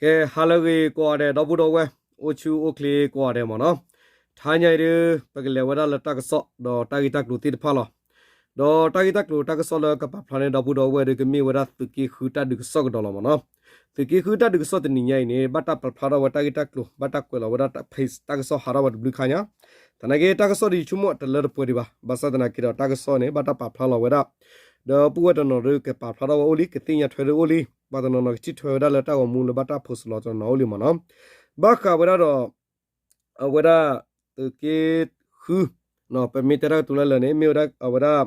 ကဲ ဟါလၢအဂ့ၤကိးဂၤဒဲး ဒီပုၢ်ဒီဝဲၢ် အိၣ်ဆူၣ်အိၣ်ချ့ကိးဂၤဒဲးမ့ၢ်နီၤ, ထါညါအံၤဒုး ပကလဲၤဝဲဒၣ်လၢတၢ်ကစီၣ် ဒီးတၢ်ဂ့ၢ်တၢ်ကျိၤသ့ၣ်တဖၣ်လီၤ. ဒီးတၢ်ဂ့ၢ်တၢ်ကျိၤတၢ်ကစီၣ်လၢကပာ်ဖျါန့ၢ်ဒီပုၢ်ဒီဝဲၢ်ဒုး ကမ့ၢ်ဝဲဒၣ်သုးက့ဃုတၢ်ဒုးကစီၣ်ကဒီးလီၤမ့ၢ်နီၤ. သုးက့ဃုတၢ်ဒုးကစီၣ်တနံၤညါအံၤန့ၣ် ဘၣ်တၢ်ပာ်ဖျါထီၣ်ဝဲတၢ်ဂ့ၢ်တၢ်ကျိၤ ဘၣ်တၢ်ကွဲးလီၤဝဲဒၣ် page တၢ်ကစီၣ်ဟးထီၣ်ဝဲတဘျုးခါညါ, သနာ်က့တၢ်ကစီၣ်ဒုးယဆိကမိၣ်တလၢတပှဲၤဒံးဘၣ်, ဘၣ်ဆၣ်သနာ်က့ဒီးတၢ်ကစီၣ်န့ၣ် ဘၣ်တၢ်ပာ်ဖျါလီၤဝဲဒၣ် ဒီပုၢ်ဝဲၢ်တနီၤဒုးကပာ်ဖျါထီၣ်ဝဲအိၣ်လံ ကသ့ၣ်ညါထွဲဒုးအိၣ်လံ, ပှၤတနီၤနီၤကထံၣ်ထွဲဝဲဒၣ်လၢတၢ်ဂီၤမူ လၢဘၣ်တၢ် post လီၤတနီၤအိၣ်လံမ့ၢ်နီၤ. ဘၣ်ဃးဝဲဒၣ်ဒီး အဝဲဒၣ် သုးက့ဃု ပမ့ၢ်တဲတၢ်ကတိၤလၢလၢာ်န့ၣ် မ့ၢ်ဝဲဒၣ်အဝဲဒၣ်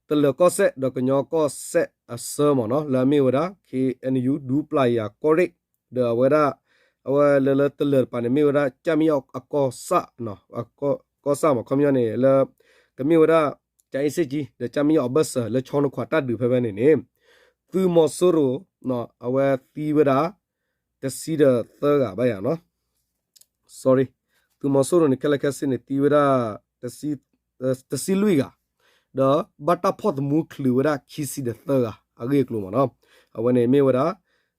တလၢၤကီၢ်စဲၣ် ဒီးကညီကီၢ်စဲၣ်အဆၢမ့ၢ်နီၤ လၢအမ့ၢ်ဝဲဒၣ် ခ့ၣ်အဲၣ်ယူၣ် ဒူပျၢ်ယၤကီၢ်ရ့ၣ်, ဒီးအဝဲဒၣ် အဝဲလၢလၢတလၢၤတပၤန့ၣ် မ့ၢ်ဝဲဒၣ် ကၠၣ်မံယီၣ်အကီၢ်ဆၣ် ကီၢ်ဆၣ်မ့ၢ် ခီပညီန့ၣ် လၢ ကမ့ၢ်ဝဲဒၣ် ကၠၣ်အ့စ့ၣ်ကၠံ ဒီးကၠၣ်မံယီၣ်အဘၢၣ်စၢၤ လၢဆီနခွးတၢ်ဒုးဖဲဖဲန့ၣ်န့ၣ် သုးမီၤစိရိၤ အဝဲသံဝဲဒၣ် တဆံဒီးသၢဂၤဘၣ်ယၤနီၤ sorry, သုးမီၤစိရိၤန့ၣ် ခဲလၢာ်ခဲဆ့န့ၣ် သံဝဲဒၣ် တဆံလွံၢ်ဂၤ, ဒီးဘၣ်တၢ်ဖီၣ်သမူချုးဝဲဒၣ်ခံဆံဒီးသၢဂၤ အဂ့ၢ်အကျိၤမ့ၢ်နီၤ. အဝဲန့ၣ်မ့ၢ်ဝဲဒၣ်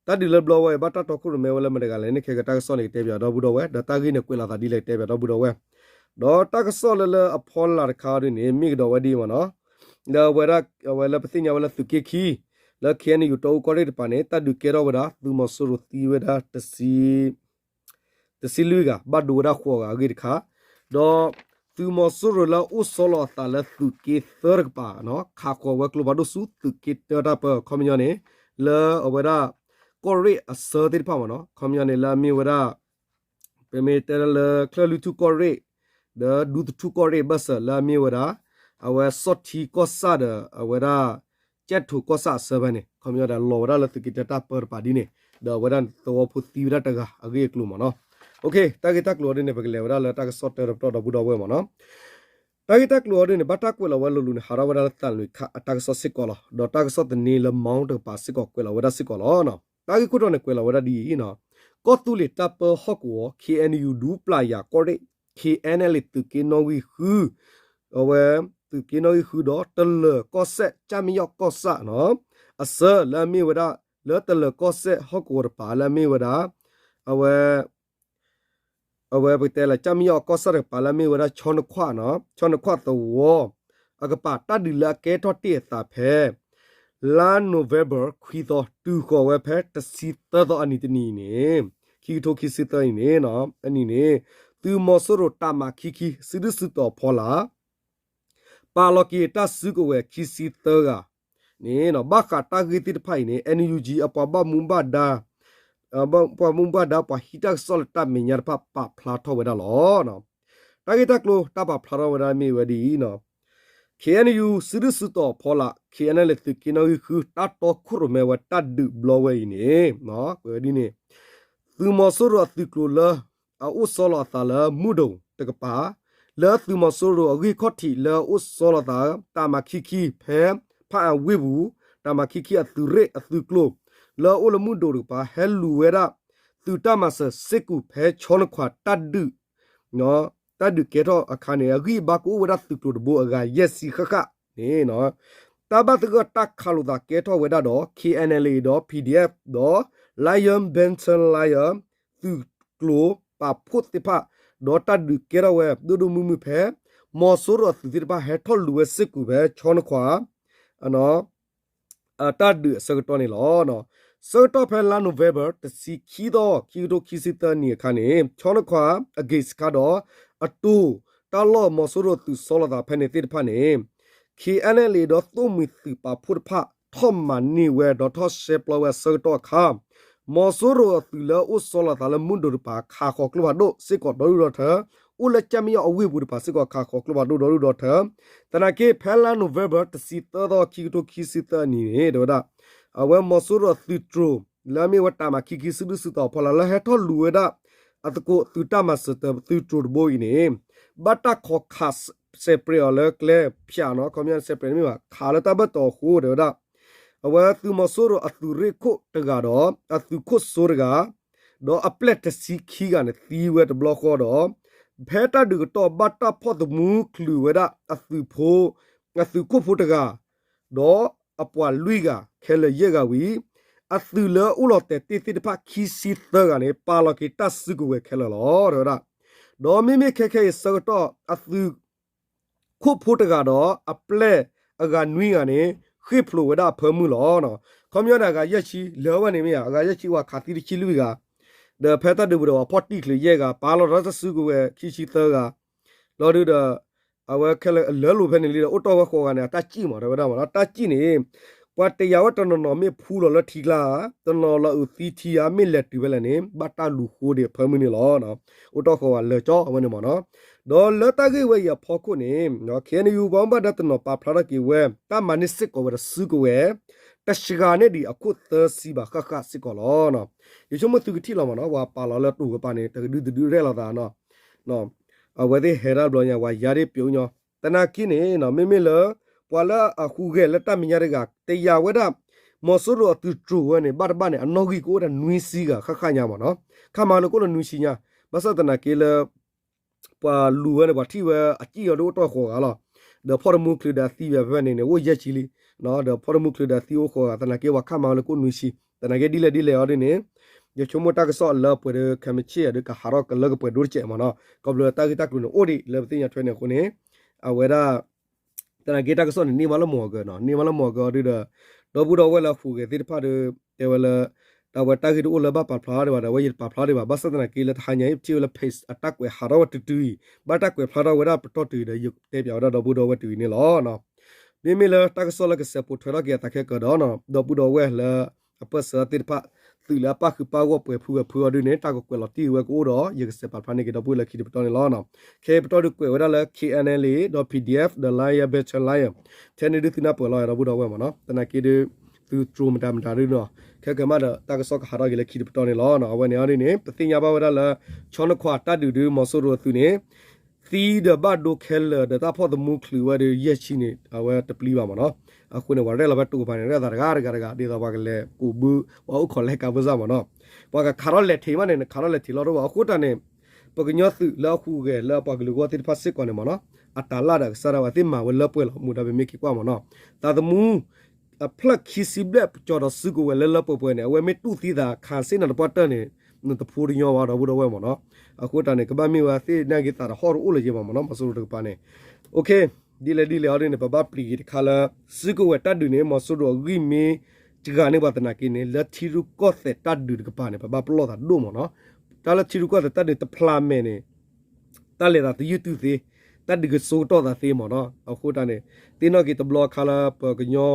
တၢ်ဒုးလၢဘျီဝဲ ဘၣ်တၢ်တီခိၣ်ရိၣ်မဲဝဲလၢမတၤတဂၤလဲၣ်န့ၣ် ခဲကတၢ်ကစီၣ်န့ၣ် ကတဲပၠးဒီပုၢ်ဒီဝဲၢ် ဒီးတၢ်ဂ့ၢ်န့ၣ်ကွဲးလီၤသးဒ်လဲၣ် ကတဲပၠးဒီပုၢ်ဒီဝဲၢ်, ဒီးတၢ်ကစီၣ်လၢလၢအဖီလာ်တခါဒ်န့ၣ် မ့ၢ်ကဒီးဝဲဒ်အံၤမ့ၢ်နီၤ, လၢအဝဲဒၣ် အဝဲလၢပသ့ၣ်ညါဝဲလၢသုးက့ခံ လၢ ခ့ၣ်အဲၣ်ယူၣ် တီအူကီၢ်ရ့ၣ်တပၤန့ၣ် တၢ်ဒုးကဲထီၣ်ဝဲဒၣ် သုးမီၤစိရိၤသံဝဲဒၣ် တဆံလွံၢ်ဂၤ ဘၣ်ဒိဝဲဒၣ်ဃိးဂၤအဂ့ၢ်တခါ, ဒီးသုးမီၤစိရိၤလၢအအိၣ်ဆီလီၤအသးလၢသုးက့သၢတကပၤ ခးဃီၤဝဲကျိဖးဒိၣ်ဆူသုးက့တၢတၢ်ပၢ ခီပညီန့ၣ် လၢအဝဲဒၣ် ကီၢ်ရ့ၣ်အဆၢသ့ၣ်တဖၣ်မ့ၢ်နီၤ ခီပညီန့ၣ် လၢအမ့ၢ်ဝဲဒၣ် ပမ့ၢ်တဲလၢချၢၣ်လွံၢ်ထူၣ်ကီၢ်ရ့ၣ် ဒီးဒူသထူၣ်ကီၢ်ရ့ၣ်ဘၢၣ်စၢၤလၢအမ့ၢ်ဝဲဒၣ် အဝဲစီၣ်ထံကီၢ်ဆၣ်ဒီးအဝဲဒၣ် ကၠဲၣ်ထိးကီၢ်ဆၣ်အဆၢဖဲန့ၣ် ခီပညီဒီးလီၤဝဲဒၣ်လၢသုးက့တၢတၢ်ပၢတပၤဒ်န့ၣ် ဒီးအဝဲဒၣ်သဝီဖိသံဝဲဒၣ်တဂၤအဂ့ၢ်အကျိၤမ့ၢ်နီၤ. တၢ်ဂ့ၢ်တၢ်ကျိၤအီၤဒ်န့ၣ် ပကလဲၤဝဲဒၣ်လၢတၢ်ကစီၣ်တၢတပတီၢ်ဒီပုၢ်ဒီဝဲၢ်မ့ၢ်နီၤ. တၢ်ဂ့ၢ်တၢ်ကျိၤအီၤဒ်န့ၣ် ဘၣ်တၢ်ကွဲးလီၤဝဲလိၤလိၤန့ၣ် ဟးထီၣ်ဝဲဒၣ်လၢသးလွံၢ်ခါအတၢ်ကစီၣ်စ့ၢ်ကီးလီၤ. ဒီးတၢ်ကစီၣ်သန့လၢ Mawr တကပၤစ့ၢ်ကီးကွဲးလီၤဝဲဒၣ်စ့ၢ်ကီးလီၤ. တၢ်ဂ့ၢ်ခိၣ်တီန့ၣ်ကွဲးလီၤဝဲဒၣ်ဒ်အံၤ, ကီၢ်သူလ့ၤတၢ်ပၢဟီၣ်ကဝီၤ ခ့ၣ်အဲၣ်ယူၣ် ဒူပျၢ်ယၤကီၢ်ရ့ၣ် ခ့ၣ်အဲၣ်ယူၣ် သုးက့နီၣ်ဂံၢ်ဃု အဝဲ သုးက့နီၣ်ဂံၢ်ဃုဒီးတလၢၤကီၢ်စဲၣ် ကၠၣ်မံယီၣ်ကီၢ်ဆၣ် အဆၢလၢအမ့ၢ်ဝဲဒၣ် လၢတလၢၤကီၢ်စဲၣ်ဟီၣ်ကဝီၤတပၤလၢအမ့ၢ်ဝဲဒၣ် အဝဲ အဝဲပကတဲလၢ ကၠၣ်မံယီၣ်ကီၢ်ဆၣ်တကပၤလၢအမ့ၢ်ဝဲဒၣ် ဆီနခွး ဆီနခွးသဝီ အကပၤတၢ်ဒုးလၢအကဲထီၣ်တ့ၢ်အသးဖဲ လါ November ခွံသီ တုၤဃီၤဝဲဖဲတဆံသၢသီအနံၤတနံၤအံၤန့ၣ် ခံကထိခံဆံသၢအံၤန့ၣ် အနံၤန့ၣ် သုးမီၤစိရိၤတၢ်မၤခံခံ စုဒုၣ်စုတီၤဖီလာ် ပာ်လီၤက့ၤတၢ်စုကဝဲၤခံဆံသၢဂၤန့ၣ် ဘၣ်ဃးတၢ်ဂ့ၢ်သ့ၣ်တဖၣ်အံၤန့ၣ် NUG အပှၤဘၣ်မူဘၣ်ဒါ ပှၤမူဘၣ်ဒါ ပှၤဟံးတၢ်ကစီၣ်လၢတၢ်မဲာ်ညါတဖၣ်ပာ်ဖျါထီၣ်ဝဲဒၣ်လီၤ. တၢ်ဂ့ၢ်တၢ်ကျိၤတၢ်ပာ်ဖျါထီၣ်ဝဲဒၣ်မ့ၢ်ဝဲဒ်အံၤ, KNU စုဒုၣ်စုတီၤဖီလာ် KNLA သုးက့နီၣ်ဂံၢ်ဃု တၢ်တီခိၣ်ရိၣ်မဲဝဲတၢ်ဒုးဘျီဝဲအံၤန့ၣ် ကွဲးဝဲဒ်န့ၣ် သုးမီၤစိရိၤအသုးကျိၤလၢ အအိၣ်ဆီလီၤအသးလၢမုၢ်ဒိၣ်တကပၤ လၢသုးမီၤစိရိၤအဂံၢ်ခီၣ်ထံးလၢအအိၣ်ဆီလီၤသး တၢ်မၤခံခံဖဲ ဖးအၣ်ဝ့ၢ်ပူၤ တၢ်မၤခံခံအသုးရ့ၣ်အသုးကျိၤ လၢအအိၣ်လၢမုၢ်ဒိၣ်တကပၤ ဟဲလူၤဝဲဒၣ် သုးတၢ်မၤစၢၤစ့ၢ်ကီးဖဲဆီနခွးတၢ်ဒုး တၢ်ဒုးကဲထီၣ်အခါန့ၣ် အဂံၢ်အဘါကအိၣ်ဝဲဒၣ်သုးကျိၤတဘိအဂၤယဲၢ်ဆံဃၣ်ဃၣ်န့ၣ် တၢ်ဘၣ်သဂၢၢ်တၢ်ခးလိာ်သးကဲထီၣ်ဝဲဒၣ်ဒီး KNLA ဒီး PDF ဒီး Lion Battalion Lion သုးကျိၤပာ်ဖှိၣ်သ့ၣ်တဖၣ် ဒီးတၢ်ဒုးကဲထီၣ်ဝဲဒိၣ်ဒိၣ်မုၢ်မုၢ်ဖဲ မီၤစိရိၤအသုးသ့ၣ်တဖၣ်ဟဲထီၣ်လူၤဝဲစ့ၢ်ကီးဖဲဆီနခွး တၢ်ဒုးအဆၢကတီၢ်န့ၣ်လီၤ. ဆၢကတီၢ်ဖဲလါ November တဆံခံသီ ခံကထိခံဆံသၢနံၣ်အခါန့ၣ် ဆီနခွးအဂ့ၢ်စခါဒီး အတိၢ်တၢ်လီၢ်မီၤစိရိၤသုးဆီလီၤသးဖဲန့ၣ်သ့ၣ်တဖၣ်န့ၣ် KNLA ဒီးသိၣ်မှံၤသုးပာ်ဖှိၣ်တဖၣ် ထီၣ်မၤန့ၢ်ဝဲဒီးထီၣ်ရှဲပျီဝဲအဆၢကတီၢ်အခါ မီၤစိရိၤအသုးလၢအအိၣ်ဆီလီၤသးလၢမုၢ်ဒိၣ်တကပၤ ခးဃီၤကျိဖးဒိၣ်စ့ၢ်ကီးဒီဒူၣ်ဒီထၢ အိၣ်လၢကၠၢ်မံယီၢ်အဝ့ၢ်ပူၤတကပၤစ့ၢ်ကီး ခးဃီၤကျိဖးဒိၣ်ဒီဒူၣ်ဒီထၢ သနာ်က့ဖဲလါ November တဆံသၢသီ ခံကထိခံဆံသၢနံၣ်န့ၣ် တဲဝဲဒၣ် အဝဲမီၤစိရိၤသုးတြိၤ လၢအမ့ၢ်ဝဲတၢ်မၤခံခံစုဒုၣ်စုတီၤဖီလာ်လၢဟဲထီၣ်လူၤဝဲဒၣ် အသကိးသုးတၢ်မၤစၢၤသုးတြိၤတဘိအံၤန့ၣ် ဘၣ်တၢ်ခီခး စဲးပြဲးအီၤလၢကျဲဖၠးနီၤ ခီပညီန့ၣ် စဲးပြဲးန့ၣ်မ့ၢ်ဘၣ် ခးလၢတၢ်ဘၢၣ်တီၤအဃိ တဲဝဲဒၣ် အဝဲသုးမီၤစိရိၤအသုးရ့ၣ်ခိၣ်တဂၤဒီး အသုးခိၣ်စိတဂၤ ဒီးအပျဲၢ်တဆံခံဂၤန့ၣ် သံဝဲတဘျီဃီဒီး ဖဲတၢ်ဒုးကတီၢ်ဘၣ်တၢ်ဖီၣ်သမူချုးဝဲဒၣ်အသုးဖိ အသုးခိၣ်ဖိတဂၤ ဒီးအပှၤလွံၢ်ဂၤ ခဲလၢာ်ယဲၢ်ဂၤဝံၤ အသုးလၢအိၣ်လီၤတဲာ်တ့ၢ်သ့ၣ်တဖၣ်ခံဆံသၢဂၤန့ၣ် ပာ်လီၤက့ၤတၢ်စုကဝဲၤခဲလၢာ်လီၤ တဲဝဲဒၣ်. ဒီးမ့မ့ၢ်ခဲခဲအံၤဆၢကတီၢ်အသုး ခိၣ်ဖိတဂၤဒီးအပျဲၢ်အဂၤနွံဂၤန့ၣ် ဃ့ၢ်ဖျိးဝဲဒၣ်အဖၢမုၢ်လီၤ. ခီပညီန့ၣ် အဂၤယဲၢ်ဆံ လၢအဝဲန့ၣ်မ့ၢ်ဧါ အဂၤယဲၢ်ဆံ ပှၤခးသံတဆံလွံၢ်ဂၤ, ဒီးဖဲတၢ်ဒုးပူၤဒီးပှၤဖီၣ်တံၢ်ချုးယဲၢ်ဂၤ ပာ်လီၤဒီးတၢ်စုကဝဲၤခံဆံသၢဂၤ, လီၤဒုဒီး အဝဲခဲလၢာ်အလၢလိာ်ဖဲန့ၣ်လံဒီး အိၣ်တီၢ်ဝဲဃိးဂၤန့ၣ် အတၢ်စံၣ်မး တဲဝဲဒၣ်မးနီၤ တၢ်စံၣ်န့ၣ် ပှၤတယာ်ဝဲတနီၤနီၤမ့ၢ်ဖူလီၤလၢထံကျါ တနီၤလီၤအုးသံထံဧါ မ့ၢ်လဲၤတုၤဖဲလဲၣ်န့ၣ် ဘၣ်တၢ်လူၤဃိဒံးအဖၢမုၢ်န့ၣ်လီၤ. အိၣ်တီၢ်ဃိးဂၤလၢာ်ကၠီအဝဲန့ၣ်မးနီၤ. ဒီးလၢတၢ်ဂ့ၢ်ဝဲအံၤအဖီခိၣ်န့ၣ် KNU ပှၤဘၣ်မူဘၣ်ဒါတနီၤပာ်ဖျါထီၣ်က့ၤဝဲ တၢ်မၤန့ၢ်စ့ၢ်ကီးဝဲဒီးစုကဝဲၤ တစှၤန့ၢ်ဒံးအခိၣ်သၢဆံဘၣ်ဃၣ်ဃၣ်စ့ၢ်ကီးလီၤ. ယဆိကမိၣ်သုကထံၣ်လီၤမးနီၤ ပှၤပာ်လီၤလၢတိၤကပၤန့ၣ် တကဒုတဒုရဲၣ်လိာ်သးနီၤ အဝဲသ့ၣ်ဟဲဒၣ်ဘျီညါ ပှၤယါဒ့ပျိညီ သနာ်က့န့ၣ် မ့မ့ၢ်လၢ ပှၤလၢအဟူးဂဲၤလၢတၢ်မဲာ်ညါတဂၤ တယာ်ဝဲဒၣ် မီၤစိရိၤအသုးတြိၤဝဲန့ၣ် ဘၣ်တဘၣ်န့ၣ် အနီၣ်ဂံၢ်ကအိၣ်ဒၣ်နွံဆံဂၤ ဃၣ်ဃၣ်ညါမးနီၤ. ခါမၤလၢကအိၣ်လၢနွံဆံညါ ဘၣ်ဆၣ်သနာ်က့လၢ ပှၤလူၤဝဲန့ၣ် ပှၤထံၣ်ဝဲအစံၣ်အီၤဒ်အိၣ်တီၢ်ဃိးဂၤလီၤ. ဒီးဖီၣ်တမူချုးဒီးအသံဝဲဖဲန့ၣ်န့ၣ် အိၣ်ယဲၢ်ဆံလံ. ဒီးဖီၣ်တမူချုးဒီးအသံအိၣ်ဃိးဂၤ သနာ်က့ပှၤခါမၤဝဲလၢကအိၣ်နွံဆံ သနာ်က့ဒ်လဲၣ်ဒ်လဲၣ်အီၤဒ်န့ၣ် ယဆိကမိၣ်တၢ်ကစီၣ်လၢပှဲၤဒီး ခဲမုၢ်ဆ့ၣ်ယၤဒီး ကဟးထီၣ်ကလၢကပှဲၤဒိၣ်တစဲးမးနီၤ. ခီဖျိတၢ်ဂ့ၢ်တၢ်ကျိၤန့ၣ်အိၣ်ဒံးလၢပသ့ၣ်ညါထွဲန့ၣ်အဃိန့ၣ် အဝဲဒၣ် သနာ်က့တၢ်ကစီၣ်န့ၣ် န့ၢ်ဘၣ်လၢမုၢ်အီၤကၢနီၤ န့ၢ်ဘၣ်လၢမုၢ်အီၤကၢအီၤဒ်ဒီး ဒီပုၢ်ဒီဝဲၢ်လၢအဟူးဂဲၤသ့ၣ်တဖၣ်ဒီး တဲဝဲလၢ တၢ်ဝဲတၢ်ဂ့ၢ်တအိၣ်လၢဘၣ်ပာ်ဖျါဒံးဘၣ်ဒီး အဝဲယတပာ်ဖျါဒံးဘၣ် ဘၣ်ဆၣ်သနာ်က့လၢတဟါညါအံၤ ပထံၣ်ဝဲလၢ page အတၢ်ကွဲးဟးထီၣ်ဝဲတုၤတုၤအံၤ ဘၣ်တၢ်ကွဲးဖျါထီၣ်ဝဲဒၣ်ပတီၢ်တုၤဒီး ယတဲပၠးဝဲဒၣ်ဒီပုၢ်ဒီဝဲၢ်တဂ့ၤန့ၣ်လီၤ. မ့မ့ၢ်လၢတၢ်ကစီၣ်လၢကစဲးပိာ်ထွဲထီၣ်က့ၤအသးခဲကၢဒီး ဒီပုၢ်ဒီဝဲၢ်လၢ အပၢၢ်ဆၢသ့ၣ်တဖၣ် သုးလၢအပၣ်ဃုာ်ပၣ်ဂီၢ်ပှဲၤဖုဝဲဖုအီၤဒ်န့ၣ် တၢ်ကကွဲးလီၤတံၢ်ဝဲကအိၣ်ဒီး ယကစဲးပာ်ဖျါန့ၢ်က့ၤဒီပုၢ်ဝဲၢ်လၢခံတပတီၢ်န့ၣ်လီၤ. ခဲအံၤပတီၢ်ဒုးကွဲးဝဲဒၣ်လၢ K N L A ဒီး P D F ဒီး Lion Battalion ထဲန့ၣ်ဒုးသုနၢ်ပၢၢ်လီၤဒီပုၢ်ဒီဝဲၢ်မးနီၤ သနာ်က့ဒုး သုတြိၤမတၤမတၤဒုးနီၤ ခဲကမၣ်ဒီးတၢ်ကစီၣ်ကဟးထီၣ်က့ၤလၢခံတပတီၢ်န့ၣ်လီၤ. အဝဲန့ၣ်အီၤဒ်န့ၣ် ပသ့ၣ်ညါဘၣ်ဝဲဒၣ်လၢ ဆီနခွါတၢ်ဒုးဒုး မီၤစိရိၤအသုးန့ၣ် သံဒီးဘၣ်ဒိခဲလၢာ်ဒီးတၢ်ဖီၣ်သမူချုးဝဲဒၣ် ယဲၢ်ဆံန့ၣ် အဝဲတပျံၤဘၣ်မးနီၤ. အဃိန့ၣ် ပှၤရဲၣ်လီၤဖဲတိၤကပၤန့ၣ် ရဲၣ်သးတဂၤတဂၤတဂၤ ဒ်သိးပှၤကလဲၤကိးဘု ပှၤအိၣ်ခိးလဲၤကးဘၣ်ဆၣ်မးနီၤ. ပှၤကခးထီၣ်လဲၤထံးမးန့ၣ် ခးထီၣ်လဲၤထံးလီၤတအိၣ်ဘၣ်. အဃိတၢ်န့ၣ် ပကညီသုးလၢအဟူးဂဲၤလၢအပှၤကလုာ်ဂီၢ်သ့ၣ်တဖၣ်စ့ၢ်ကီးန့ၣ်မးနီၤ အတၢ်လၢ်ဒီးကစၢ်ဒၣ်ဝဲသ့ၣ်မၤဝဲလၢပှဲၤလီၤ မူဒါပမ့ၢ်က့ၤကွၢ်မးနီၤ. သးသမူ အဖျၢၣ်ခံဆံဘျဲၣ်ကၠီၤဒီးစုကဝဲၤလၢလၢပှဲၤပှဲၤန့ၣ် အဝဲမ့ၢ်တူၢ်သံသးခးစ့ၢ်နၤတပှၢ်တၢၢ်န့ၣ် နတဖိတညီဝဲဒီပုၢ်ဒီဝဲၢ်မးနီၤ. အဃိတၢ်န့ၣ် ကဘၣ်မ့ၢ်ဝဲသ့ၣ်နာ်က့ၤသးတဟီၣ်တအိၣ်လၢၤယဲၢ်ဘၣ်မးနီၤ မီၤစိရိၤတကပၤန့ၣ်. ဒ်လဲၣ်ဒ်လဲၣ်အီၤဒ်န့ၣ် ပဘၣ်ပျံၤက့ၤတခါလၢ စုကဝဲၤတၢ်ဒုးန့ၣ် မီၤစိရိၤအဂံၢ်မ့ၢ်စှၤန့ၢ်ပှၤသနာ်က့န့ၣ် လၢထံရူၢ်ကီၢ်သဲးတၢ်ဒုးတကပၤန့ၣ် ပဘၣ်ပလီၢ်သးဒိၣ်မးနီၤ. တၢ်လၢထံရူၢ်ကီၢ်သဲးတၢ်ဒုးတဖျါမဲာ်န့ၣ် တၢ်လဲၤသးသယုၢ်တုၤသ့, တၢ်ဒုးကစိကတီၢ်သးသ့မးနီၤ. အဃိတၢ်န့ၣ် သ့ၣ်နီၣ်က့ၤတဘျီခါလၢပှၤကည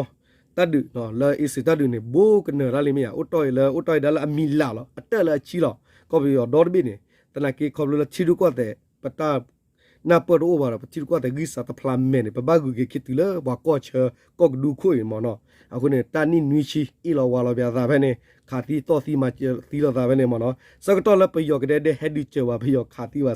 ီတၢ်ဒုးလၢအ့စ့းတၢ်ဒုးန့ၣ် ဘူးကနၢၤတၢ်လံမ့ၢ်ဧါ, အိၣ်တီၢ်အံၤလၢ အိၣ်တီၢ်အံၤဒၣ်လၢအမံၤလၢ်လီၤ, အတၢၢ်လၢအဆံလီၤ. ကီၢ်ပယီၤဒီတဘ့ၣ်န့ၣ် သနာ်က့ခီဖျိလၢထံရူၢ်ကီၢ်သဲး ပတၢ်နၢ်ပၢၢ်တအိၣ်ဘၣ်ဒီး ပထံရူၢ်ကီၢ်သဲးဂံၢ်စၢ်တဖျါမဲာ်န့ၣ် ပဘၣ်ဂုၤက့ၤခံတုၤလၢပှၤကီၢ်ဆၢကီၢ်ကဒူခိၣ်အံၤမးနီၤ. အဃိန့ၣ် တၢ်နံၣ်နွံဆံ အ့ၣ်လီၤဝါလီၤပသးဖဲန့ၣ် ခးသံတီၢ်သံမၤသံလိာ်သးဖဲန့ၣ်မးနီၤ. ဆၢကတီၢ်လၢပယီၤကဒဲဒဲဟဲဒုးစၢၤဝဲ ပယီၤခးသံဝဲ,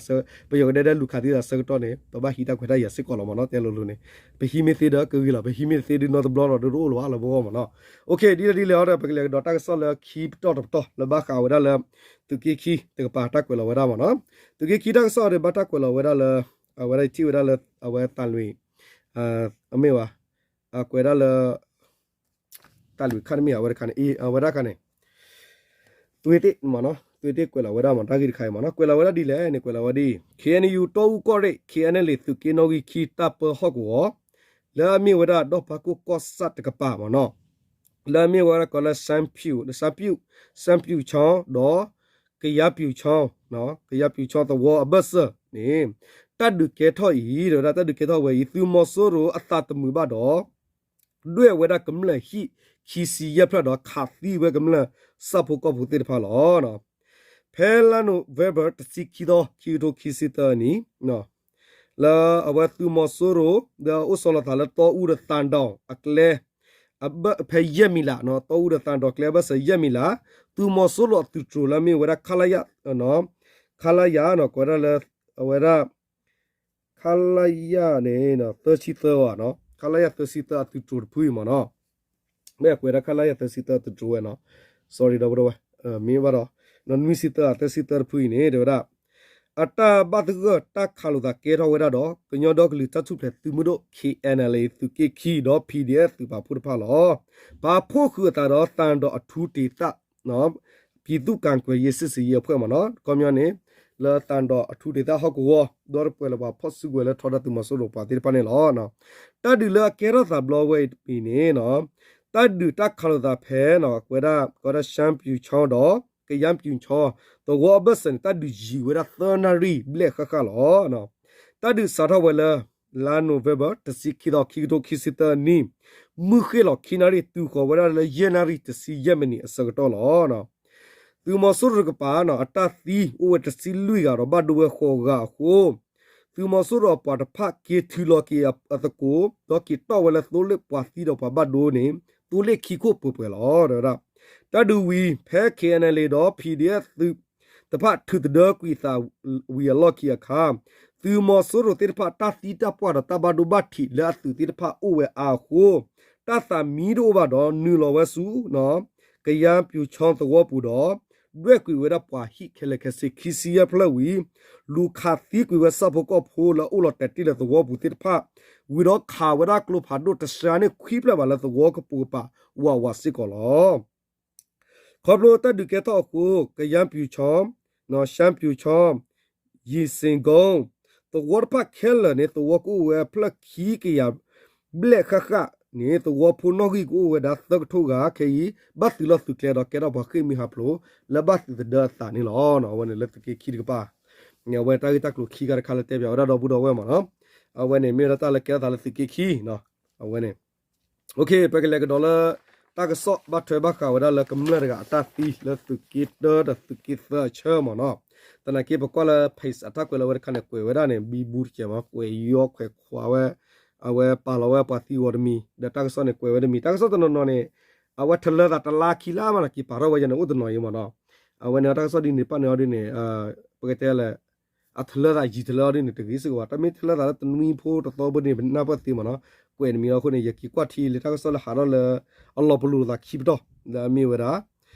ပယီၤကဒဲဒဲလူၤခးသံသးဆၢကတီၢ်န့ၣ် ပဘၣ်ဟံးတၢ်ခွဲးတၢ်ယာ်စ့ၢ်ကီးလီၤမးနီၤ. တဲလိၤလိၤန့ၣ် ပဟံးမ့ၢ်သ့ဒီးကဂ့ၤလီၤ, ပဟံးမ့ၢ်တသ့ဒုးနီတဘျီလီၤဒုးတအိၣ်လၢၤဘၣ်လၢပဂီၢ်မးနီၤ. အိၣ်ခ့ ဒ်လဲၣ်ဒ်လဲၣ်အီၤဒီး ပကလဲၤကဒီးတၢ်ကစီၣ်လၢခံပတီၢ်တပတီၢ်လၢဘၣ်ဃးဝဲဒၣ်လၢ သုးက့ခံတကပၤတၢ်ကွဲးလီၤဝဲဒၣ်မးနီၤ. သုးက့ခံတၢ်ကစီၣ်ဒီးဘၣ်တၢ်ကွဲးလီၤဝဲဒၣ်လၢ အဝဲဒၣ်ယထံၣ်ဝဲဒၣ်လၢ အဝဲသးလွံၢ် အမ့ၢ်ဝဲ အကွဲးဒၣ်လၢ သးလွံၢ်ခါတမ့ၢ် အဝဲတခါန့ၣ် အဝဲဒၣ်ခါန့ၣ် သွေးသစ်မးနီၤ, သွေးသစ်ကွဲးလီၤဝဲဒၣ်မး တၢ်ဂ့ၢ်တခါအံၤမးနီၤ. ကွဲးလီၤဝဲဒၣ်ဒ်လဲၣ်န့ၣ် ကွဲးလီၤဝဲဒ်အံၤ ခ့ၣ်အဲၣ်ယူၣ် တီအူကီၢ်ရ့ၣ် ခ့ၣ်အဲၣ်ယူၣ် သုးက့နီၣ်ဂံၢ်ခံတၢ်ပၢဟီၣ်ကဝီၤ လၢအမ့ၢ်ဝဲဒၣ်ဒီၣ်ဖးခိၣ်ကီၢ်ဆၣ်တကပၤမးနီၤ, လၢအမ့ၢ်ဝဲဒၣ်ကီးလၢ ရှမ်းဖြူ, ရှမ်းဖြူ, ရှမ်းဖြူချောင်း ဒီး ကယားဖြူချောင်း, ကယားဖြူချောင်းသဝီအဘၢၣ်စၢၤန့ၣ် တၢ်ဒုးကဲထီၣ်အံၤ ဒီးဝဲဒၣ်တၢ်ဒုးကဲထီၣ်ဝဲအံၤ သုးမီၤစိရိၤအသးတမုာ်ဘၣ်ဒီး ဒွဲၣ်ဝဲဒၣ်ကမျၢၢ်ဟံၣ်ခံဆံယဲၢ်ဖျၢၣ်ဒီးခးသံဝဲကမျၢၢ်ဆၣ်ဖိကီၢ်ဖိသ့ၣ်တဖၣ်လီၤ. ဖဲလါ November တဆံခံသီ ခံကထိခံဆံသၢနံၣ် လၢအဝဲသုးမီၤစိရိၤ ဒီးအိၣ်ဆီလီၤသးလၢတီအူဒီးသးဒီးအကျဲ ဖဲယဲၢ်မံၤလး, တီအူဒီးသးဒီးကျဲအဘၢၣ်စၢၤယဲၢ်မံၤလး, သုးမီၤစိရိၤအသုးတြိၤလၢအမ့ၢ်ဝဲဒၣ် ခလရ ခလရ ကွဲးဒၣ်လၢ အဝဲဒၣ် ခလရ န့ၣ် သၢဆံသၢဘၣ်နီၤ, ခလရ သၢဆံသၢအသုးတြိၤတဖုအံၤမးနီၤ, မ့ၢ်အကွဲးဒၣ် ခလရ သၢဆံသၢအသုးတြိၤဝဲနီၤ, sorry ဒီပုၢ်ဒီဝဲၢ်, မ့ၢ်ဘၣ်ဒီး နွံဆံသၢ သၢဆံသၢတဖုအံၤန့ၣ် တဲဝဲဒၣ် အတၢ်ဘၣ်သဂၢၢ်တၢ်ခးလိာ်သးကဲထီၣ်ဝဲဒၣ်ဒီး ကညီဒီကလုာ်တၢ်ထူၣ်ဖျဲးသုးမုၢ်ဒိၣ် K N L A သုးက့ခံဒီး P D F သုးပာ်ဖှိၣ်တဖၣ်လီၤ. ပာ်ဖှိၣ်ဃုာ်အသးဒီး သံတောင်အထူးဒေသ ပြည်သူ့ကာကွယ်ရေးစစ်ဆင်ရေးအဖွဲ့မ့ၢ်နီၤ ခီပညီန့ၣ် လၢသံတောင်အထူးဒေသဟီၣ်ကဝီၤ ဒီးတပှဲၤလၢပှၤဖီၣ်စုကဝဲၤလၢထီဒါသုးမီၤစိရိၤပှၤသ့ၣ်တဖၣ်န့ၣ်လီၤ. တၢ်ဒုးလၢအကဲထီၣ်သးဘျီဝဲအံၤန့ၣ် တၢ်ဒုးတၢ်ခးလိာ်သးဖဲ ဝဲဒၣ် ကီးဒၣ် ရှမ်းပြည်ချောင်း ဒီး ကယန်းပြည်ချောင်း သဝီအဘၢၣ်စၢၤန့ၣ် တၢ်ဒုးယံာ်ဝဲဒၣ်သၢနၣ်ရံၣ်ဘျဲၣ်ဃၣ်ဃၣ်လီၤ. တၢ်ဒုးစးထီၣ်ဝဲလၢ လါနိၣ်ဝ့ဘၢၣ် တဆံခံသီ ခံကထိခံဆံသၢနံၣ် မုၢ်ဃ့ၢ်လီၤခံနၣ်ရံၣ် တုၤဃီၤဝဲဒၣ်လၢ ယဲၢ်နၣ်ရံၣ်တဆံယဲၢ်မံးနံးအဆၢကတီၢ်လီၤ. သုးမီၤစိရိၤတကပၤ အတၢ်သံအိၣ်ဝဲတဆံလွံၢ်ဂၤဒီးဘၣ်ဒိဝဲဃိးဂၤအဃိ သုးမီၤစိရိၤအပှၤတဖၣ်က့ၤထုးလီၤက့ၤအသကိး ဒီးက့ၤတီၣ်ဝဲလၢသိလ့ၣ်ပှၤသံဒီးပှၤဘၣ်ဒိန့ၣ် သိလ့ၣ်ခံခိၣ်ပှဲၤပှဲၤလီၤ. တၢ်ဒုးဝံၤ ဖဲ K N L A ဒီး P D F သုးတဖၣ်ထုးသဒၢကွံာ်သးဝံၤအလီၢ်ခံအခါ သုးမီၤစိရိၤသ့ၣ်တဖၣ်တၢ်သံတၢ်ပှၢ်ဒီးတၢ်ဘၣ်ဒိဘၣ်ထံးလၢအသုးသ့ၣ်တဖၣ်အိၣ်ဝဲအါအဃိ တၢ်သးမံတအိၣ်ဘၣ်ဒီးနုာ်လီၤဝဲဆူ ကယန်းပြည်ချောင်းသဝီပူၤဒီး ဒွဲၣ်ကွံာ်ဝဲဒၣ်ပှၤဟံၣ်ခဲလၢာ်ခဲဆ့ခံဆံယဲၢ်ဖျၢၣ်ဝံၤ လူၤခးသံကွံာ်ဝဲဆၣ်ဖိကီၢ်ဖိလၢအအိၣ်လီၤတဲာ်တ့ၢ်လၢသဝီပူၤသ့ၣ်တဖၣ် ဝံၤဒီးခးဝဲဒၣ်ကျိဖးဒိၣ်တစှၤန့ၢ်ခွံဖျၢၣ်ဘၣ်လၢသဝီကပိာ်ကပၤဝးဝးစ့ၢ်ကီးလီၤ. ခီဖျိတၢ်ဒုးကဲထီၣ်အဃိ ကယန်းပြည်ချောင်း ရှမ်းပြည်ချောင်း ယီၤစ့ၣ်ကိ သဝီတဖၣ်ခဲလၢာ်န့ၣ် သဝီကအိၣ်ဝဲဖျၢၣ်ခံကယၤဘျဲၣ်ဃၣ်ဃၣ်န့ၣ် သဝီဖိနီၣ်ဂံၢ်ကအိၣ်ဝဲဒၣ်သၢကထိဂၤ ခဲအံၤ ဘၣ်သုးလီၢ်သုးကျဲဒီးကဲထီၣ်ပှၤဃ့ၢ်မှံဟးဖျိး လၢဘၣ်သုးသဒၢအသးန့ၣ်လီၤ. အဝဲန့ၣ်လၢသုးက့ခံတကပၤ အဝဲတၢ်ဂ့ၢ်တၢ်ကျိၤခံခါတခါလၢတဲပၠးဝဲဒၣ်ဒီပုၢ်ဒီဝဲၢ်မ့ၢ်နီၤ အဝဲန့ၣ်မ့ၢ်ဝဲဒၣ်တၢ်လၢကဲထီၣ်သးလၢသုးက့ခံ အဝဲန့ၣ် ပကလဲၤကဒီးလၢ တၢ်ကစီၣ်ဘၣ်ထွဲဘၣ်ဃးဝဲဒၣ်လၢကမျၢၢ်တဂၤအတၢ်သံလၢသုးက့တၢဒီးသုးက့သၢအဆၢမ့ၢ်နီၤ သနာ်က့ပကွၢ်လၢ page အတၢ်ကွဲးလီၤဝဲတခါန့ၣ် ကွဲးဝဲဒၣ်န့ၣ် ဘံဘူတကဲးမ့ၢ် ကွဲးယီခွဲးခွးဝဲ အဝဲပာ်လီၤဝဲပှၤသံဂီၤတမံၤ ဒီးတၢ်ကစီၣ်န့ၣ်ကွဲးဝဲတမံၤ တၢ်ကစီၣ်တနီၤနီၤန့ၣ် အဝဲထလၢသးတလါခံလါမးနီၤ က့ၤပာ်ထီၣ်ဝဲယၤန့ၣ် အိၣ်တနီၤအံၤမ့ၢ်နီၤ အဝဲန့ၣ်တၢ်ကစီၣ်ဒ်န့ၣ်ပာ်န့ၣ်အီၤဒ်န့ၣ် ပကတဲလၢ အထလၢသးယံာ်ထလၢအီၤဒ်န့ၣ် တဂ့ၤစ့ၢ်ကီးဘၣ် တၢ်မ့ၢ်ထလၢသးလၢတနွံဖိတသီဘၢန့ၣ် ပနၢ်ပၢၢ်သ့မ့ၢ်နီၤ ကွဲးတမံၤလီၤအဃိန့ၣ် ယက့ၤကွၢ်ထံလၢတၢ်ကစီၣ်လၢဟးထီၣ်လၢ အလီၤပလိာ်သးခံပတီၢ် လၢအမ့ၢ်ဝဲဒၣ်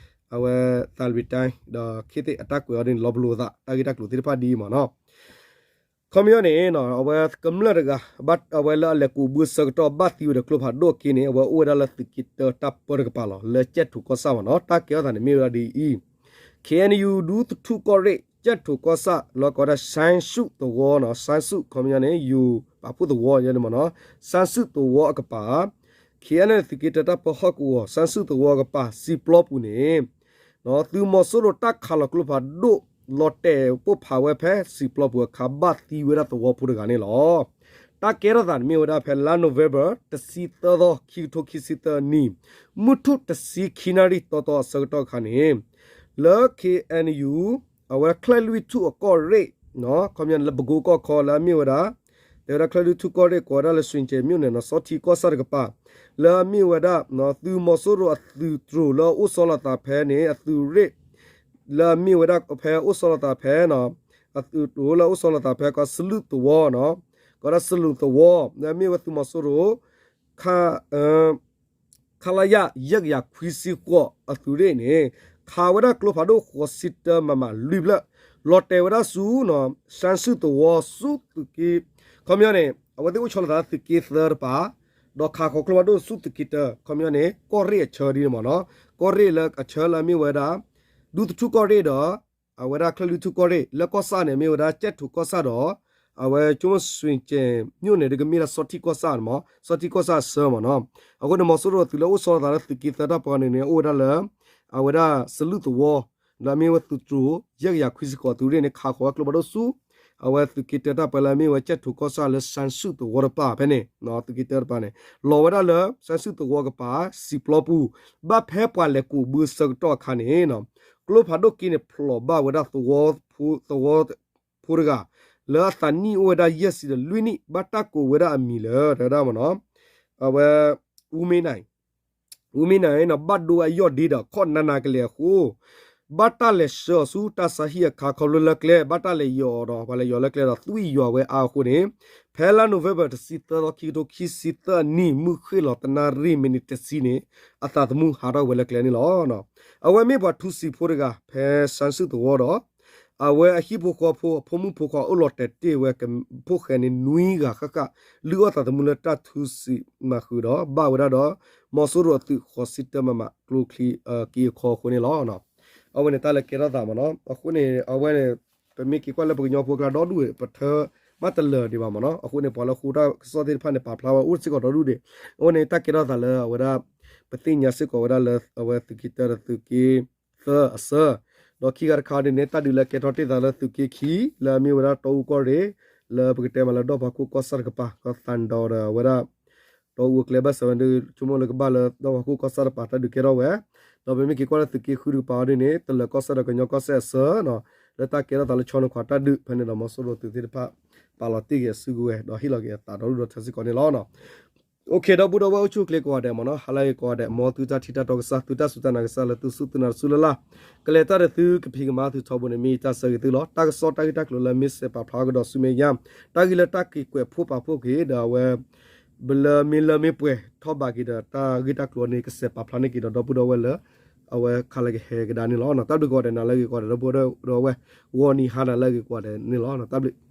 အဝဲ သးလွံၢ်တၢ် ဒီးခ့သ့ၣ်အတၢ်ကွဲးအီၤဒ်န့ၣ် လီၤပလိာ်သး တၢ်ဂ့ၢ်တၢ်ကျိၤသ့ၣ်တဖၣ်ဒ်အံၤမ့ၢ်နီၤ ခီပညီန့ၣ် အဝဲကမျၢၢ်တဂၤ အဝဲလၢအလဲၤကူးဘုအဆၢကတီၢ်ဘၣ်သံဝဲဒီးကျိဖးဒိၣ်အခံန့ၣ် အဝဲအိၣ်ဝဲဒၣ်လၢသုးက့တၢတၢ်ပၢတကပၤလီၤ လၢကၠဲၣ်ထိးကီၢ်ဆၣ်မ့ၢ်နီၤ တၢ်ကဲထီၣ်သးန့ၣ်မ့ၢ်ဝဲဒၣ်ဒ်အံၤ K N U ဒူသထူၣ်ကီၢ်ရ့ၣ် ကၠဲၣ်ထိးကီၢ်ဆၣ် လၢကိးဝဲဒၣ် စၢ်ဆူၣ်သဝီနီၤ စၢ်ဆူၣ် ခီပညီန့ၣ် ယိၤပာ်ဖှိၣ်သဝီန့ၣ်မ့ၢ်နီၤ စၢ်ဆူၣ်သဝီအကပၤ K N L A သုးက့တၢတၢ်ပၢဟီၣ်ကဝီၤ စၢ်ဆူၣ်သဝီအကပၤ စံၣ်ပျီပူၤန့ၣ် သုးမီၤစိရိၤတၢ်ခးလီၤကျိဖးဒိၣ် လီၤတဲာ်ပိၢ်ဖးဝဲဖဲစံၣ်ပျီပူၤအခါ ဘၣ်သံဝဲဒၣ်သဝီဖိတဂၤန့ၣ်လီၤ. တၢ်ကဲထီၣ်သးန့ၣ်မ့ၢ်ဝဲဒၣ်ဖဲလါနိၣ်ဝ့ဘၢၣ် တဆံသၢသီ ခံကထိခံဆံသၢနံၣ် မုၢ်ထူၣ်တဆံခံနၣ်ရံၣ်တီတီအဆၢကတီၢ်အခါန့ၣ် လၢ K N U အဝဲချၢၣ်လွံၢ်ထူၣ်အကီၢ်ရ့ၣ် ခီပညီန့ၣ်လၢပကိကီၢ်ခီလၢအမ့ၢ်ဝဲဒၣ် တဲဝဲဒၣ်ချၢၣ်လွံၢ်ထူၣ်ကီၢ်ရ့ၣ် ကိးဝဲဒၣ်လၢ ရွှေကျင်မြို့နယ် နီၤ စီထံကီၢ်ဆၣ်တကပၤ လၢအမ့ၢ်ဝဲဒၣ် သုးမီၤစိရိၤအသုးတြိၤလၢအအိၣ်ဆီလီၤသးဖဲန့ၣ် အသုးရ့ၣ် လၢအမ့ၢ်ဝဲဒၣ်ဖဲအိၣ်ဆီလီၤသးဖဲ အသုးတြိၤလၢအအိၣ်ဆီလီၤသးဖဲကီးစလူၣ်သဝီနီၤ ကီးဒၣ်စလူၣ်သဝီ လၢအမ့ၢ်ဝဲသုးမီၤစိရိၤ ခ ခလရ ယဲၢ်ကယၤခွံဆံဃိးအသုးရ့ၣ်န့ၣ် ခးဝဲဒၣ်ကျိဖးဒိၣ်ဃိးဆံတၢ မမ လွံၢ်ဖျၢၣ် လီၤတဲာ်ဝဲဒၣ်ဆူ စၢ်ဆူၣ်သဝီဆူသုးက့ ခီပညီန့ၣ် အဝဲသ့ၣ်အိၣ်ဆီလီၤသးလၢသုးက့သၢတပၤ ဒီးခးဃီၤကျိဖးဒိၣ်ဆူသုးက့တၢ ခီပညီန့ၣ် ကီၢ်ရ့ၣ်အဆၢဒ်န့ၣ်မ့ၢ်နီၤ ကီၢ်ရ့ၣ်လၢအဆၢလၢအမ့ၢ်ဝဲဒၣ် ဒူသထူၣ်ကီၢ်ရ့ၣ်ဒီး အဝဲဒၣ်ချၢၣ်လွံၢ်ထူၣ်ကီၢ်ရ့ၣ် လၢကီၢ်ဆၣ်န့ၣ် မ့ၢ်ဝဲဒၣ်ကၠဲၣ်ထိးကီၢ်ဆၣ်ဒီး အဝဲကၠိမွဲၣ်စွ့ၣ်ကၠ့ၣ် မြို့နယ် ဒ်ကမ့ၢ်ဒၣ်စီထံကီၢ်ဆၣ်မ့ၢ် စီထံကီၢ်ဆၣ်အဆၢမ့ၢ်နီၤ အဃိန့ၣ် မီၤစိရိၤအသုးလၢအိၣ်ဆီလီၤသးလၢသုးက့သၢတၢ်ပၢန့ၣ်န့ၣ် အိၣ်ဝဲဒၣ်လၢ အဝဲဒၣ်စလူၣ်သဝီ လၢအမ့ၢ်ဝဲသုးတြိၤ ယဲၢ်ကယၤခွံဆံဃိးအသုးရ့ၣ်န့ၣ် ခးဃီၤဝဲကျိဖးဒိၣ်ဆူ အဝဲသုးက့တၢတၢ်ပၢလၢအမ့ၢ်ဝဲကၠဲၣ်ထိးကီၢ်ဆၣ်လၢစၢ်ဆူၣ်သဝီတပၤဖဲန့ၣ် သုးက့တၢတပၤန့ၣ် လီၤဝဲဒၣ်လၢစၢ်ဆူၣ်သဝီကပၤ စံၣ်ပျီပူၤ ဘၣ်ဖဲပှၤလဲၤကူးဘုအဆၢကတီၢ်အခါန့ၣ် ကျိဖးဒိၣ်က့န့ၣ် ဖျိးဘၣ်ဝဲဒၣ်သဝီဖိ သဝီဖိတဂၤ လၢအသးနံၣ်အိၣ်ဝဲဒၣ်ယဲၢ်ဆံဒီးလွံၢ်နံၣ် ဘၣ်တၢ်ကိးဝဲဒၣ်အမံၤလၢ တဲဝဲဒၣ်မ့ၢ်နီၤ အဝဲ အူမ့ၢ်နၤ အူမ့ၢ်နၤ ဘၣ်ဒိဝဲအယီၢ်ဒ့ဒီးခီၣ်နးနးကလဲာ်အဃိ ဘၣ်တၢ်လဲၤဆှၢအီၤဆူတၢ်ဆါဟံၣ်အခါ ခီဖျိလၢကျဲ ဘၣ်တၢ်လဲၤယီၤအီၤဒီး ပှၤလဲၤယီၤလၢကျဲဒီး သွံၣ်ယွၤဝဲအါအဃိန့ၣ် ဖဲလါနိၣ်ဝ့ဘၢၣ် တဆံသၢသီ ခံကထိခံဆံသၢနံၣ် မုၢ်ဃ့ၢ်လီၤတနၣ်ရံၣ်မံးနံးတဆံန့ၣ် အသးသမူဟးထီၣ်ဝဲလၢကျဲန့ၣ်လီၤ. အဝဲမ့ၢ်ပှၤထူစံာ်ဖိတဂၤ ဖဲစၢ်ဆူၣ်သဝီဒီး အဝဲအဟံၣ်ဖိဃီဖိ ဖိမုၣ်ဖိခွါအိၣ်လီၤတဲာ်တ့ၢ်ဝဲ ဖိၣ်ဃဲန့ၣ်နွံဂၤဃၣ်ဃၣ် လုၢ်အီၣ်သးသမူလၢတၢ်ထူစံးမၤဃုာ်ဒီး ဘၣ်ဝဲဒၣ်ဒီး မီၤစိရိၤအသုးဃိးဆံတၢမမ ကျိချံက့ၤအခီအဃိန့ၣ်လီၤ. အဝဲန့ၣ်တၢ်လၢကဲထီၣ်သးမ့ၢ်နီၤ အဃိန့ၣ် အဝဲန့ၣ် ပမ့ၢ်က့ၤကွၢ်လၢပကညီဖိကျါဒီဒူၣ် ပထၢမးတလၢာ်ဒံးဘၣ်မ့ၢ်နီၤ အဃိန့ၣ် ပှၤလၢဃိတၢ်ကစီၣ်သ့ၣ်တဖၣ်န့ၣ် ပာ်ဖျါဝဲအိၣ်စ့ၢ်ကီးဒီဒူၣ်ဒံး အဝဲန့ၣ်တၢ်ကဲထီၣ်သးလၢအဝဲဒၣ် ပသ့ၣ်ညါစ့ၢ်ကီးဝဲဒၣ်လၢအဝဲသုးက့တၢဒီးသုးက့သၢအဆၢ ဒီးခံဂၤတခါဒ်န့ၣ် တၢ်ဒုးလၢကဲထီၣ်တ့ၢ်သးလၢသုးက့ခံ လၢအမ့ၢ်ဝဲဒၣ်တီအူကီၢ်ရ့ၣ် လၢပကတဲမးလၢဒီၣ်ဖးခိၣ်ကီၢ်ဆၣ်တကပၤ ကီၢ်သးဒီးအဝဲဒၣ် တီအူအကျဲဘၣ်စၢၤဝဲဒၣ် ဆိကမိၣ်လၢကဘၣ်လၢဒီၣ်ဖးခိၣ်ကီၢ်ဆၣ်တကပၤ တၢ်ဒုးကဲထီၣ်ဝဲ ဒီးပမ့ၢ်က့ၤကွၢ်လၢသုးက့ဃုတကပၤအီၤဒ်န့ၣ် တလၢၤကီၢ်စဲၣ်ဒီးကညီကီၢ်စဲၣ်အဆၢ လၢတၢ်ကဲထီၣ်သးလၢဆီနခွါတၢ်ဒုး ဖဲန့ၣ်ဒီးမီၤစိရိၤသုးသ့ၣ်တဖၣ် ပာ်လီၤတ့ၢ်က့ၤအစုကဝဲၤ ဒီးဟ့ၣ်လီၤက့ၤအသးဒီဒူၣ်ဒီထၢစ့ၢ်ကီးန့ၣ်လီၤ. အိၣ်ခ့ ဒီပုၢ်ဒီဝဲၢ်အိၣ်ဆူၣ်အိၣ်ချ့ကိးဂၤဒဲးမ့ၢ်နီၤ ဟါလၢအဂ့ၤကိးဂၤဒဲး မ်သုတၢ်ထံၣ်တၢ်တီကစၢ် သုတၢ်စူၢ်တၢ်နာ်ကစၢ်လၢသုစူၢ်သုနာ်တစူၢ်လၢ်လၢ် ကလဲၤတၢ်ဒီးသုကဖံးကမၤသုထီဘိန့ၣ် မ့ၢ်ယတၢ်ဆၢဂ့ၤသုလီၤ. တၢ်ကစီၣ်တၢ်ဂ့ၢ်တၢ်ကျိၤလၢမ့ၢ်စဲးပာ်ဖျါကဒီးဆူမဲာ်ညါ တၢ်ဂ့ၢ်လၢတၢ်က့ၤကွဲးဖှိၣ်ပာ်ဖှိၣ်က့ၤဒီးအဝဲ လၢမ့ၢ်လၢမ့ၢ်ပှဲၤထီၣ်ဘးက့ၤဒီးတၢ်ဂ့ၢ်တၢ်ကျိၤန့ၣ် ကစဲးပာ်ဖျါန့ၢ်က့ၤဒီးဒီပုၢ်ဒီဝဲၢ်လၢ အဝဲခါလၢကဟဲကဒါန့ၣ်လီၤ. တၢ်ဘျုးကိးဂၤဒဲး နၤလၢအဂ့ၤကိးဂၤဒဲး ဒီပုၢ်ဒီဝဲၢ် ဂီၤနံၤဟါနၤလၢအဂ့ၤကိးဂၤဒဲးန့ၣ်လီၤ. တၢ်ဘျုး